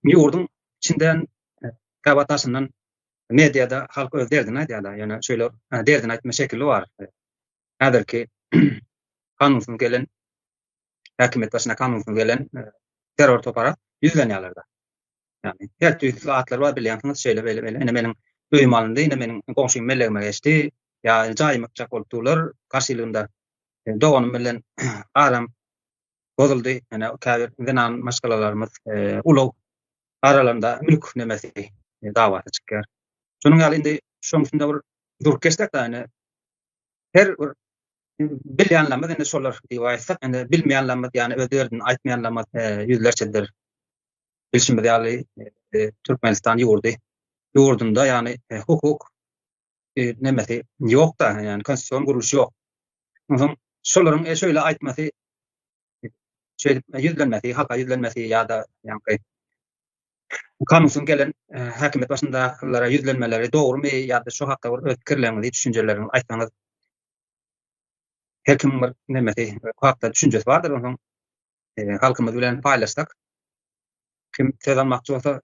Ýurduň içinden käwagt daşyndan mediada halk öz derdini aýdýar-da, ýöne şeýle derdini aýtma şekili bar. Häzirki kanunsyz gelen häkimiýet başyna kanunsyz gelen terror topara ýüzlenýärler-de. Ýagny her tüýsli atlar bar bilýänsiňiz, şeýle beýle beýle. Ine meniň öýüm alyndy, ine meniň goňşym mellegime geçdi, ýa jaýymy ykjak bolup durlar, garşylygynda doganym bilen aram bozuldy. Ine käbir zenan maşgalalarymyz ulag aralarynda mülk nemesi dawasy çykýar. Şonuň ýaly indi şoň üstünde bir durup geçsek-de ine her bir bilýänlerimiz indi şolar diýip aýtsak, indi bilmeýänlerimiz, ýagny öz derdini aýtmaýanlarymyz ýüzlerçedir. Bilşimiz ýaly, Türkmenistan ýurdy, ýurdunda ýagny hukuk nemesi ýok-da, ýagny konstitusion gurluş ýok. Onsoň şolaryň şeýle aýtmasy, şeýdip ýüzlenmesi, halka ýüzlenmesi ýa-da ýaňky kanunsyz gelen häkimiýet başyndakylara ýüzlenmeleri dogrumy ýa-da şu hakda bir öz pikirleriňizi, düşünjeleriňizi aýtsaňyz her kimiň bir nemesi, bu hakda düşünjesi bardyr, onsoň halkymyz bilen paýlaşsak, kim söz almakçy bolsa.